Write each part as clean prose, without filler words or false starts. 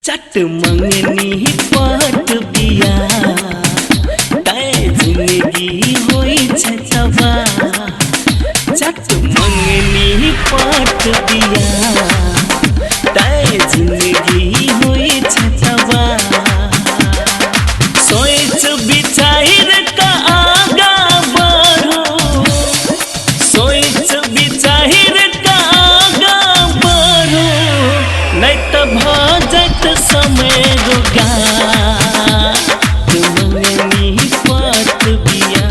चट मंगनी पट बिया तै जिंदगी होइ छै तबाह। चट मंगनी पट बिया तै जिंदगी होइ छै तबाह। सोच विचार का आगा बढ़ो, सोच विचार का आगा बढ़ो, नहीं तो भऽ जायत समय रोगा। मंगनी पट बिया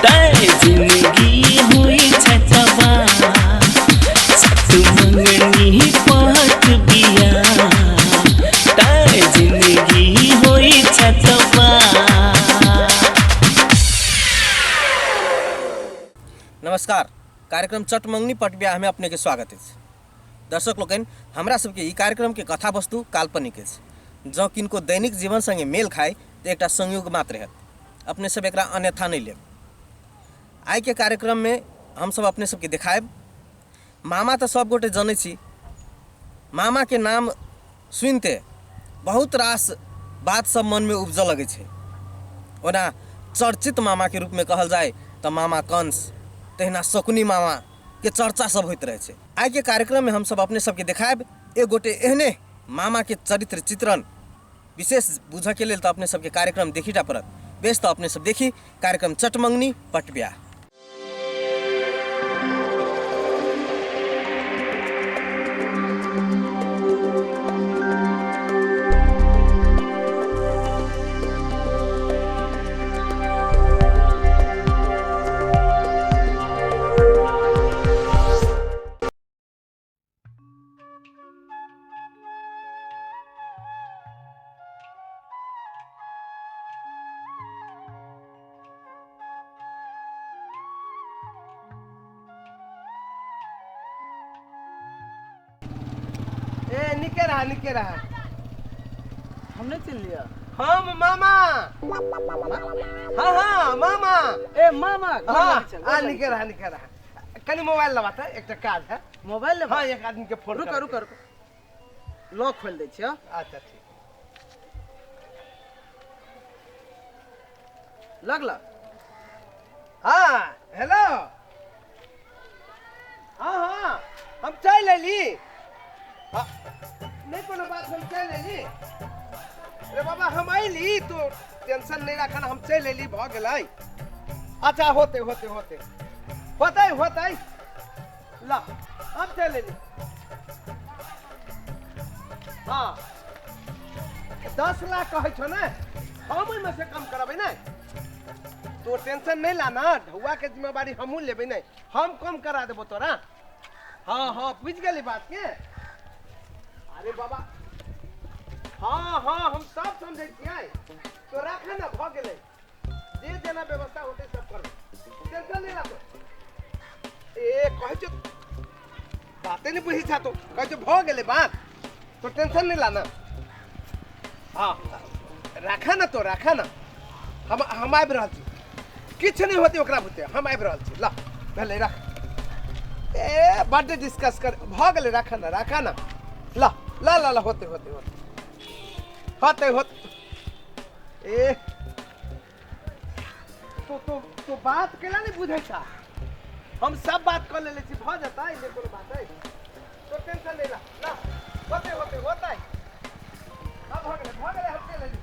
तै जिंदगी होइ छै तबाह। चट मंगनी पट बिया तै जिंदगी होइ छै तबाह। नमस्कार, कार्यक्रम चटमंगनी पट ब्याह में अपने के स्वागत अछि। दर्शक लोकनि, हमरा सबके ई कार्यक्रम के कथा वस्तु काल्पनिक अछि। जँ किनको दैनिक जीवन संगे मेल खाय तऽ एकटा संयोग मात्र हैत, अपने सब एकरा अन्यथा नहि लेब। आइ के कार्यक्रम में हम सब अपने सबके देखायब मामा तऽ सब गोटे जनै छी। मामा के नाम सुनिते बहुत रास बात सब मन में उपजऽ लगै छै। ओना चर्चित मामा के रूप में कहल जाय तऽ मामा कंस, तहिना शकुनी मामा के चर्चा सब होइत रहै छै। आइ के कार्यक्रम में हम सब अपने सबके देखायब एक गोटे एहने मामा के चरित्र चित्रण। विशेष बुझऽ के लेल तऽ अपने सबके कार्यक्रम देखीटा पड़त। बेस, तऽ अपने सब देखी कार्यक्रम चटमंगनी पट ब्याह। ए निके रहा, निके रहा। हम नहीं चिन्ह लिया। हम मामा। हाँ हाँ मामा। ए मामा, गोर हाँ, लागै छल, आ गोर निके रहा, निके रहा। कनी मोबाइल लबा था, एकटा काज है। मोबाइल लेबा? हाँ, एक आदमी के फोन रुको, करके। रुको, रुको, लॉक खोल दै छियै। अच्छा ठीक। लगला। हाँ हेलो, हाँ हाँ हम चल अली। हाँ, नहीं कोनो बात, हम चल अली। अरे बाबा हम अली, तो टेंशन नहीं रखना, हम चल अली, भ गेलै। अच्छा होते होते होते होते होते, ला हम चल अली। हाँ 10 लाख कहै छौ ने, हम ओहिमे से कम करबै ने, तो टेंशन नहीं लाना, ढौआ के जिम्मेवारी हमहूँ लेबै ने, हम कम करा देबो तोरा। हाँ हाँ बुझि गेली बात के। अरे बाबा हाँ हाँ हम सब समझै छियै, तो राख ने, भऽ गेलै, जे जेना व्यवस्था होतै सब करबै, टेंशन नहीं राखो। ए कहै छौ बाते नहीं बुझै छा तो, कहै छौ भऽ गेलै बात, तो टेंशन नहीं लाना। हाँ राखा ना, तो राखा ना, हम आबि रहल छी, किछु नहीं होतै ओकरा बुते, हम आबि रहल छी। ल भेलै राख, ए बड्ड डिस्कस कर, भऽ गेलै, राखा ना, राखा ना, ल ल ल ल होतै होतै होतै होतै होतै। ए तो तो तो बात केला नहीं बुझै छा, हम सब बात कर लेले छी, भऽ जेतै, नहि कोनो बात है, तो टेंशन नहीं ला, ला होतै होतै होतै, अब भऽ गेलै, भऽ गेलै, हम चलि एली।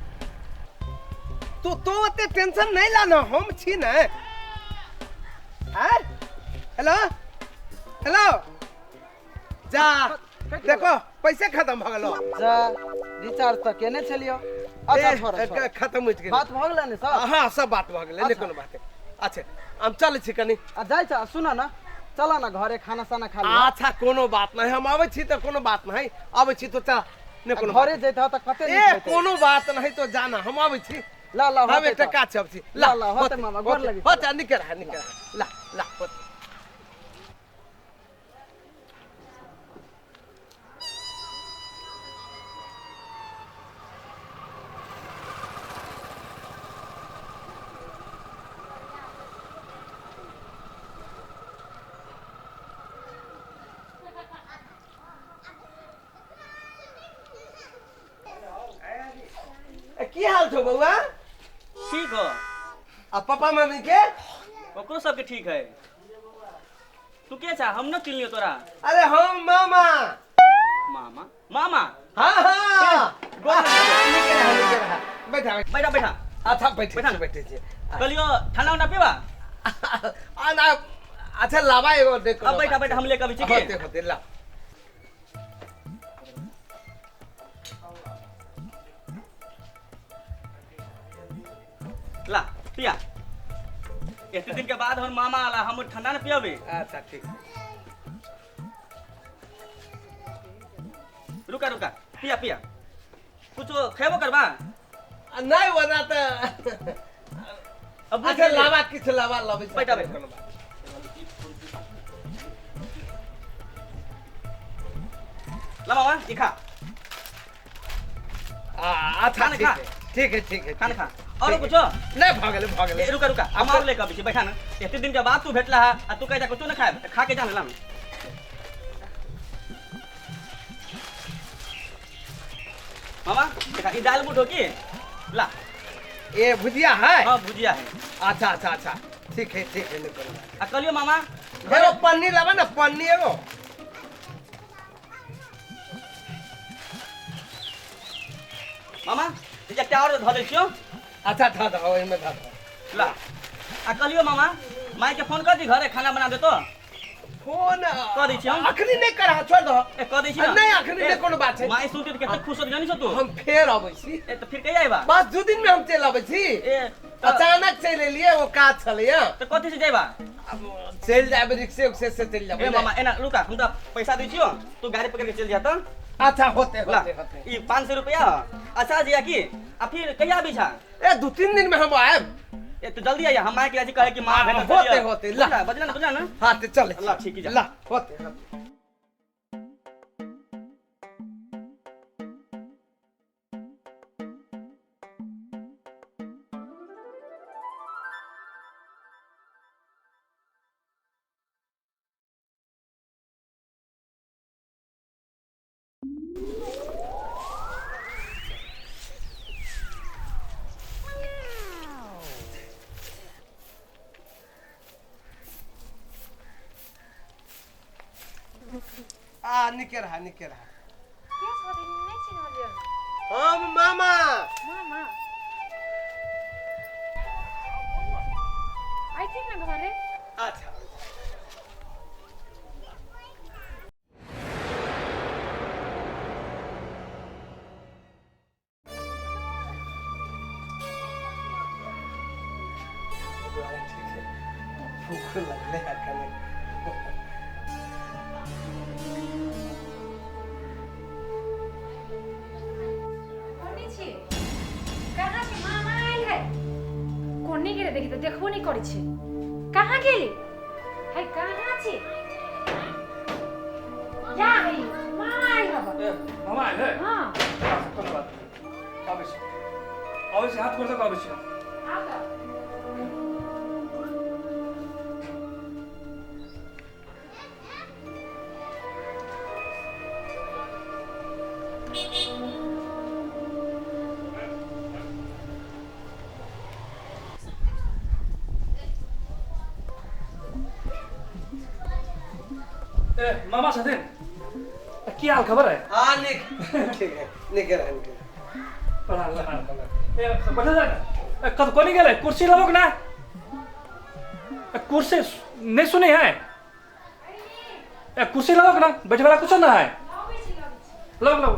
तो ओते टेंशन नहीं ला ना, हम छी ने। आय हेलो हेलो, जा देखो पैसे खत्म भ गेलो। जा रिचार्ज तऽ केने छलियो। अच्छा ए, छोड़, छोड़। खत्म हो गेल। बात भऽ गेलै ने सब? हाँ सब बात भ गेलै, नहि अच्छा। कोनो बात। अच्छा हम चलै छी कनी। आ जाइ छ, सुन न, चल न घरे खाना साना खा लिअ। अच्छा कोनो बात नहीं, हम आबै छी तऽ कोनो बात नहीं, आबै छी तो चल, नहि कोनो घरे बात। जैत तऽ कते ए नीक होइतै। कोनो बात नहीं, तो जाना, हम आबै छी। ल ल हम होतै एकटा तऽ। काज छै, आबै छी। ल, ल, होतै मामा, गोर होतै, लगै छी। होतै, निके रह, निके रह, ल ल होतै। की हाल छौ बौआ? ठीक हो। आ पापा मम्मी के? ओकरो सबके ठीक है। तू के छा? हम न चिन्हलियो तोरा। अरे हम मामा। मामा? मामा? हाँ हाँ। निके रहा, निके रहा। बैठा बैठा बैठा। अच्छा बैठे बैठा। बैठे छी। कहलियो ठंडा उंडा पीबा? आ ना, अच्छा लावा एगो देखो। अब बैठा बैठा, हम लेके अबै छी के? होते होते ला। ला पिया। एते दिन के बाद हमर मामा आला, हम ठंडा न पियाबे। अच्छा ठीक। रुका रुका, पिया पिया। कुछ खेबो करबा? नहीं वना त अब अच्छा लावा किछ लावा लाबै। बैठा बैठा। ला मामा ई खा। अच्छा खाना खा। ठीक है ठीक है। खाना खा। और कुछो? नहीं भऽ गेलै भऽ गेलै। ए, रुका रुका, हम और लेके अबै छी, बैठा ना। एते दिन के बाद तू भेटला है आ तू कहि जा कुछो न खाएब, खा के जा ना। ला मामा, देखा ई दाल बूट हो की? ला। ए भुजिया है? हाँ भुजिया है। अच्छा अच्छा अच्छा ठीक है ठीक है। निकल आ कहलियो मामा एगो पन्नी लावा ना, पन्नी एगो। मामा एकटा और धऽ दै छियौ। अच्छा धऽ दहो, ओहिमे धऽ दहो। ला। आ कहलियो मामा माय के फोन कर दी, घरे खाना बना देतो। फोन कर दै छी हम। अखनी नहीं करा, छोड़ दहो। ए कर दै छी ना। नहीं अखनी नहीं कोनो बात छै। माय सुनती त कते खुश होत जानी छौ तू। हम फेर अबै छी। ए त फिर कहिया आइबा? बस 2 दिन में हम चलि अबै छी। ए अचानक चलि एलियै, वो काज छलैया। त कथी से जाइबा? अब चलि जाबे रिक्शे उक्शे से चलि जाबे। ए मामा एना रुका, हम त पैसा दै छियौ, तू गाड़ी पकड़ के चलि जा त। अच्छा होते ला, होते होते। ई 500 रुपया। अच्छा जिया की आ फिर कहिया आबी छा? ए 2-3 दिन में हम आएब। ए तू जल्दी आइया, हम माय के अथी कहे कि मां भेटल। होते होते ला। बजला ना बजला ना। हां ते चल ला ठीक जा। ला होते होते। आ निके रहा निके रहा। के छथिन? नहि चिन्हलियन। हम मामा। मामा आइथिन ना घरे? अच्छा भूख लगले है कने। कोने छी? कहाँ छी? मामा आयल है। कोने गेलै? देखी त देखबो नहि करै छै। कहाँ गेली? है कहाँ छी? जा है मामा आयल हब। ए मामा आयल है? हां कोनो बात आबै छी, आबै छी, हाथ गोड़ धऽ कऽ आबै छी। आउ त। ए मामा छथिन? की हाल खबर है? हाँ निक ठीक है, निके रहा निके रहा। प्रणाम प्रणाम। ए बैठल जा ना। ए कत कोनी गेलै? कुर्सी लेबो ना? ए कुर्सी नहीं सुनी है? ए कुर्सी लेबो ना? बैठे वाला कुछ ना है। लो लो।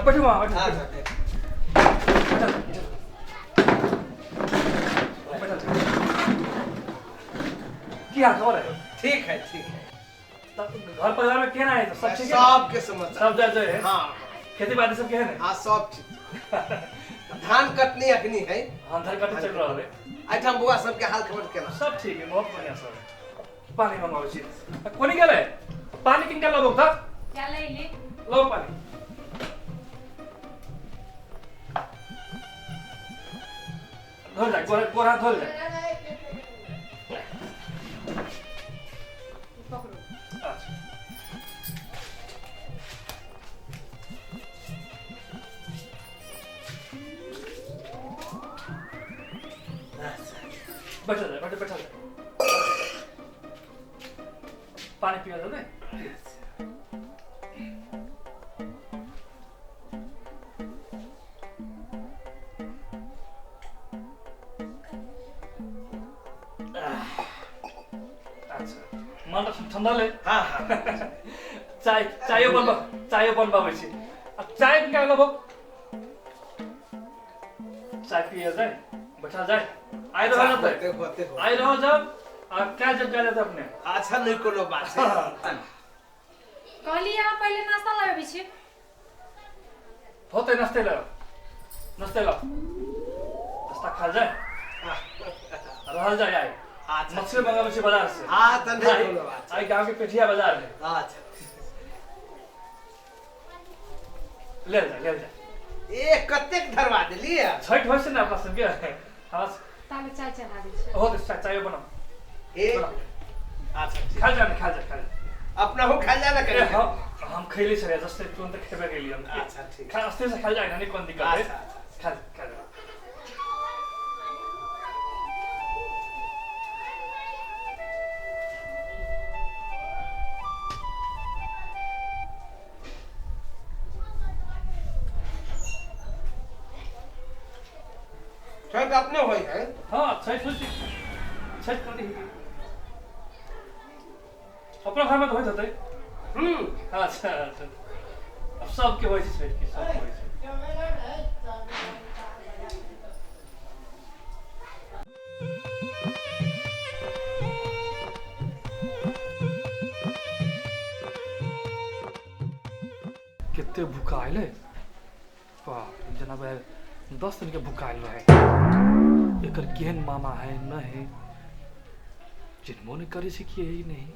बैठू मामा, बैठू। हाँ की हाल खबर है? ठीक है ठीक है। घर परिवार में केना है? सब ठीक है? सबके समाचार सब जय जय है। हाँ खेती बाड़ी सब केहन है? हाँ सब ठीक। धान कटनी अखनी है। हाँ धान कटनी चल रहा है। एठाम बौआ सबके हाल खबर केना? सब ठीक है, बहुत बढ़िया सब। पानी मंगाबै छी। कोनी गेलै? पानी किनका लेबो त? चलै ले। लो पानी। धोल जा, गोरा गोरा धोल जा। पकड़ो। अच्छा। बैठल जाए, बैठल बैठल जाए। पानी पिया जाए। अच्छा मन ठंडा ले। हाँ हाँ चाय चाय बनबा, चाय बनबाबै छी। आ चाय क्या लेबो? चाय पिया जाए, बैठा जाए। आइ रहल होते होते आइ रहल जब आ क्या जब क्या जाते अपने। अच्छा नहीं कोनो बात है। कहली यहाँ पहले नाश्ता लाबे छी। होते नाश्ते लाओ, नाश्ते लाओ, नाश्ता खा जाए रहल जाए। आइ अच्छा मछली मंगाबै छी बाजार से। हाँ त नहीं कोनो बात। आई गांव के पेठिया बाजार है। अच्छा ले जा ले जा। ए कतेक धरवा देलियै? छठ होइ छै ने अपना सबके। हाँ ताले चाय चढ़ा दै छी। हो त चाय बनाओ। ए अच्छा खा जा ने, खा जा खा जा। अपना हो खा जा ना ए करी। हम खैले छलियै जस्ते तुरंत खेबे गेलियै हम। अच्छा ठीक। खा अस्ते से खा जाए ना, नहीं कोन दिक्कत है। अच्छा अच्छा खा खा जा। छठ अपने होई है? हाँ छठ होइ छै, छठ कर दी अपना घर में तो होइत होतै। हम्म अच्छा अच्छा अब सबके होइ छै छठ के, सबके होइ छै। कते भूखा आयल है बाप जना 10 दिन के भूखा आयल रहे। एकर केहन मामा है न है चिन्हबो नहीं करे से कि है नहीं।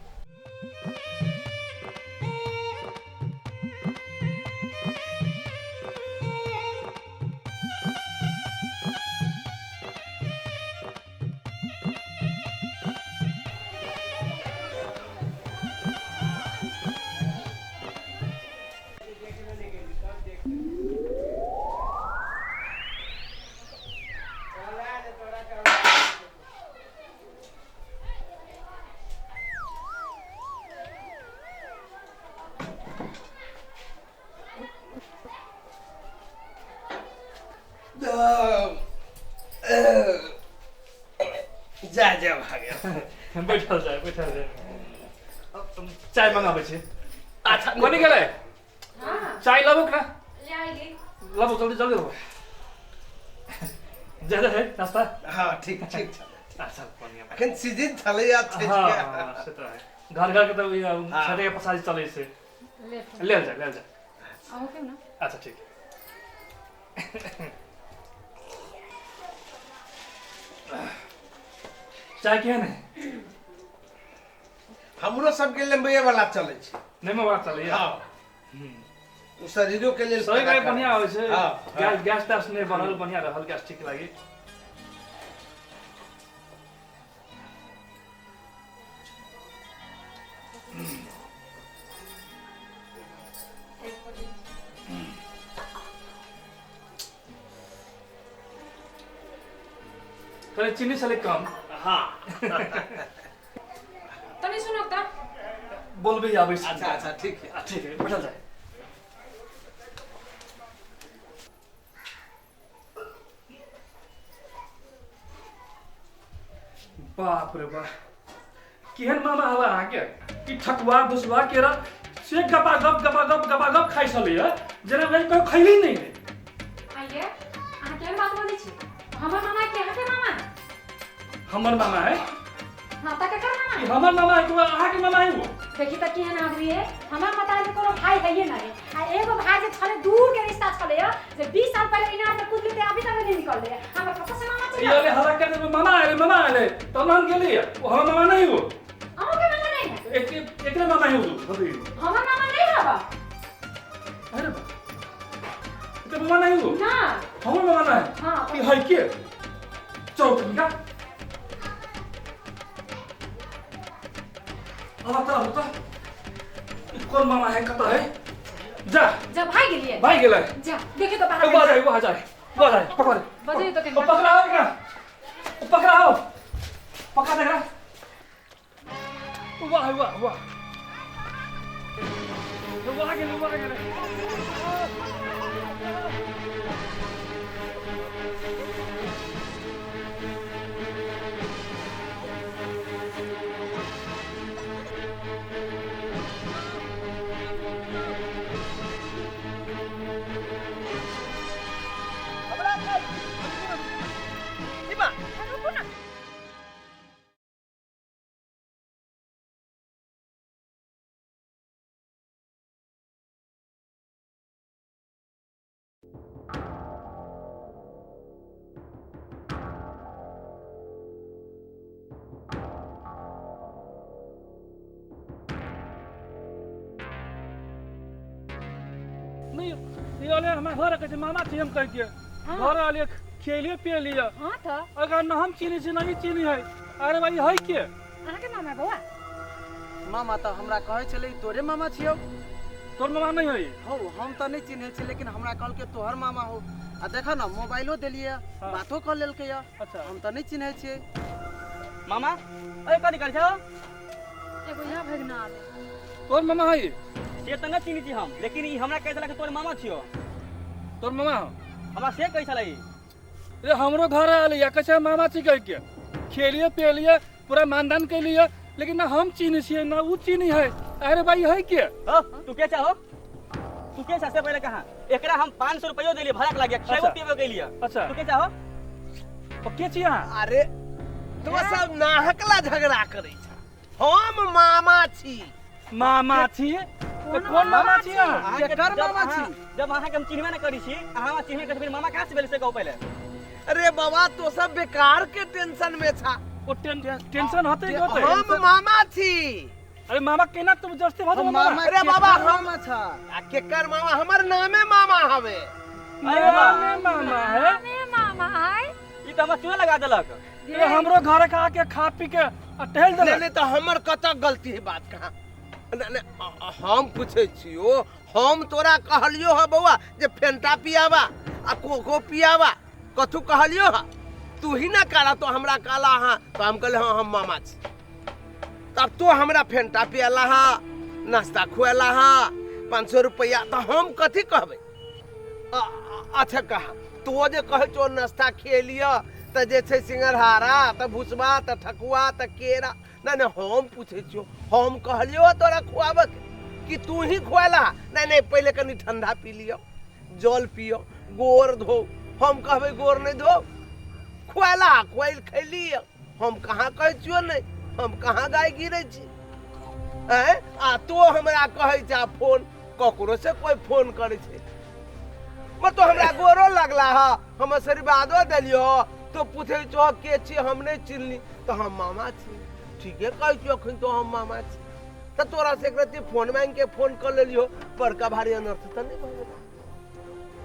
जा जा भागे बैठल जाए बैठल जाए। चाय मंगाबै छी। अच्छा कोनी गेलै? हाँ चाय लाबो ना? ले आइली। लाबो जल्दी जल्दी लाबो। ज्यादा है नाश्ता? हाँ ठीक ठीक छलै। अच्छा बढ़िया। अखन सीजन छलै आ छठ के। हाँ से तो है, घर घर के तो हाँ। छठे के पसारी चलै छै। ले ले जा ले जा। अहूँ के ना। अच्छा ठीक। चाय केहन है? हमरो सबके लेम्बे वाला चलै छै। नेमो वाला चलै। हाँ उ शरीरो के लेल शरीर के बढ़िया होइ छै। हाँ गैस गैस तैस नहीं बनल, बढ़िया रहल, गैस ठीक लागी। थोड़े चीनी छलै कम। हाँ तनी सुनक त बोलबे आबै छै। अच्छा अच्छा ठीक है। ठीक है बैठल जाए। बाप रे बाप केहन मामा हवा अहाँके कि ठकुआ भुसुआ केरा से गपा गप गपा गप गपा गप खाइ छलैया जेना भेल कहियो खैली नहीं है। आइए अहाँ केहन बात बोलै छी? हमर मामा के अहाँके मामा? हमर मामा है। हाँ त केकर मामा? ई हमर मामा है कि अहाँके मामा है वो? देखी त केहन आदमी है। हमर माता के कोनो भाई है नहीं आ एगो भाई जे छले दूर के रिश्ता छले जे 20 साल पहले इनार में कूदले ते अभी तक नहीं निकलले। हमर कत से मामा ई अरे हल्ला कर दे मामा आले मामा आले तब हम गेली वो हमर मामा नहीं वो। अहाँ के मामा नहीं है? एक एकरे मामा है वो बताइए। हमर मामा नहीं हबा। अरे बा एकर मामा नहीं वो ना हमर मामा नहीं। हाँ ई है के चौक निका अब तो होता कौन मामा है कत है? जा जा भाग गेलिए। भाग गेलै जा देखे तो बाहर। वो आ जाए वो आ जाए वो आ जाए पकड़ बजे तो वो पकड़ाओ एकरा, वो पकड़ाओ। वाह वाह वाह गेलै वाह गेलै। नहीं ये वाले हमारे घर के मामा छी हम कह के घर वाले खेलिए पियलिए। हां त अगर न हम चीनी छी नहीं चीनी है। अरे भाई है के अहाँ के मामा बौआ? मामा त हमरा कहै छलै तोरे मामा छियौ। तोर मामा नहीं है? हौ हम त नहीं चिन्है छी लेकिन हमरा कहलकै तोहर मामा हो। आ देखा ना मोबाइलो देलिए बातो कर लेलकै। अच्छा हम त नहीं चिन्है छियै। मामा ए कथी करै छौ? एगो यहाँ भगना आले। तोर मामा है? से त न चिन्है छी हम लेकिन ई हमरा कहै छलै कि तोर मामा छियौ। तोर मामा हो? हमरा से कहै छलै। रे हमरो घर आले या कहै मामा छी कह के खेलिए पियलिए पूरा मानदान कैलिए लेकिन ना हम चिन्है छियै ना उ चिन्है है। अरे भाई है के? हो तू के चाहो तू के से पहले कहां एकरा हम 500 रुपयो देलिए भाड़ा के लागिया खेबो पियबो कैलिए। अच्छा तू के चाहो? ओ के छी अहाँ? अरे तो सब नाहकला झगड़ा करै छ। हम मामा छी। मामा छी? कौन मामा छी अहाँ? केकर मामा छी? जब अहाँ के हम चिन्हबे न करी छी अहाँ चिन्हबे करी मामा कहां से भेल से कहू पहले। अरे बाबा तो सब बेकार के टेंशन में छा। ओ टेंशन होते होते हम मामा छी। अरे मामा केना तुम जस्ते भत मामा? अरे बाबा हम मामा छा। आ केकर मामा? हमर नामे मामा हवे। अरे नामे मामा है? नामे मामा है। ई त हमरा चूना लगा देलक। ए हमरो घर के आके खा पी के आ टहल देलक। नहीं तो हमर कत गलती है बात कहां? नहीं हम पूछै छियो हम तोरा कहलियो ह बौआ जे फेंटा पियावा आ कोको पियावा कथू कहलियो ह तू ही ना काला तो हमरा काला हां तो हम कहले हां हम मामा छी। तब तो हमरा फेंटा पियाला हा नाश्ता खुआला हा 500 रुपया तो हम कथी कहबै? अच्छा कहा तो जे कहै छो नाश्ता खिएलियो त जे छै सिंगरहारा त भुसबा त ठकुआ त केरा। नहीं नहीं हम पूछै छियो हम कहलियो तोरा खुआबक कि तू ही खुआला? नहीं नहीं पहले कनी ठंडा पी लियो जल पियो गोर धो। हम कहबै गोर नहीं धो खुआला खुआल खैलियो। हम कहाँ कहै छियो नहीं हम कहाँ गाय गिरै छी? आँय आ तो हमरा कहै छ फोन ककरो से कोई फोन करै छै मत तो हमरा गोरो लगला ह हम आशीर्वादो देलियो तो पूछै छो के छी हम नहीं चिन्हली तो हम मामा छी। ठीके कहै छियो अखन तो हम मामा छी त तोरा से एक रत्ती फोन मांग के फोन कर लेलियो बड़का भारी अनर्थ त नहीं भऽ गेल?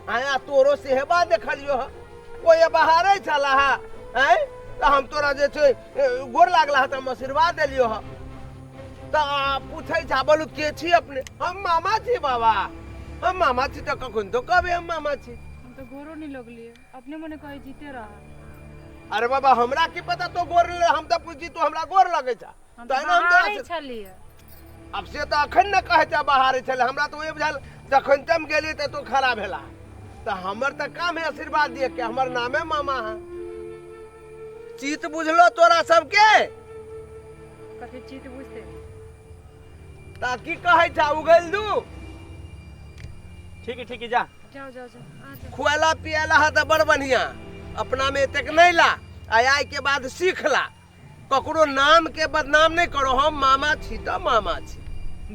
आँय आ तोरो सेहबा देखलियो ह कोई बाहरे छला हा आँय त हम तोरा जे छै गोर लागला ह त हम आशीर्वाद देलियो ह त पूछै छ बोलू के छी अपने? हम मामा छी बाबा हम मामा छी त कखन तो कहबै हम मामा छी। हम तो गोरो नहीं लगलिए अपने मने कहै जीते रह। अरे बाबा हमरा की पता तो गोर हम त पूछी तो हमरा गोर लगै छ त हम तो छलिए। अब से त अखन न कहै छ बाहर छले हमरा त ओए बुझाल जखन तम गेली त तो खड़ा भेला त हमर त काम है आशीर्वाद दिए के हमर नामे मामा है। चीत बुझलो तोरा सबके? कथी चीत बुझते? ता की कहै छ उगल दू? ठीक है ठीक है जा जाओ जाओ जाओ आ जाओ। खुआला पियाला है त बड़ बढ़िया अपना में एतेक नहीं ला आय के बाद सीख ला ककरो नाम के बदनाम नहीं करो। हम मामा छी त मामा छी।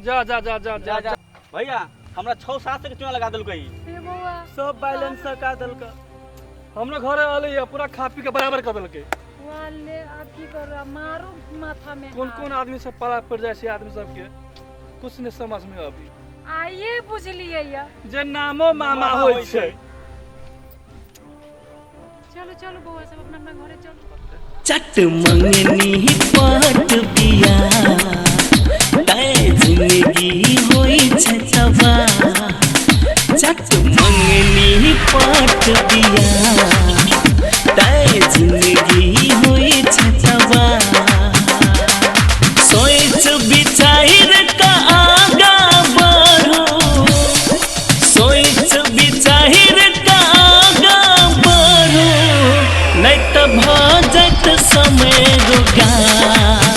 जा जा जा जा जा जा भैया हमरा 6-7 के चूना लगा देलकै। ए बौआ सब बैलेंस का देलकै। हमरा घर आले या पूरा खा पी के बराबर कर देलकै। वाले आप की कर रहा मारू माथा में। कौन कौन आदमी सब पाला पड़ जाय छै आदमी सब के कुछ नहीं समझ में अभी आइए बुझलिए या जे नामो मामा होय छै। चलो चलो बौआ सब अपना अपना घरे चलो। चट मंगनी पट बिया तै जिंदगी होई छै तबाह। चट मंगनी पट बिया तै जिंदगी होई छै तबाह। सोच बिचाई तऽ भऽ जाइत समय रोगा।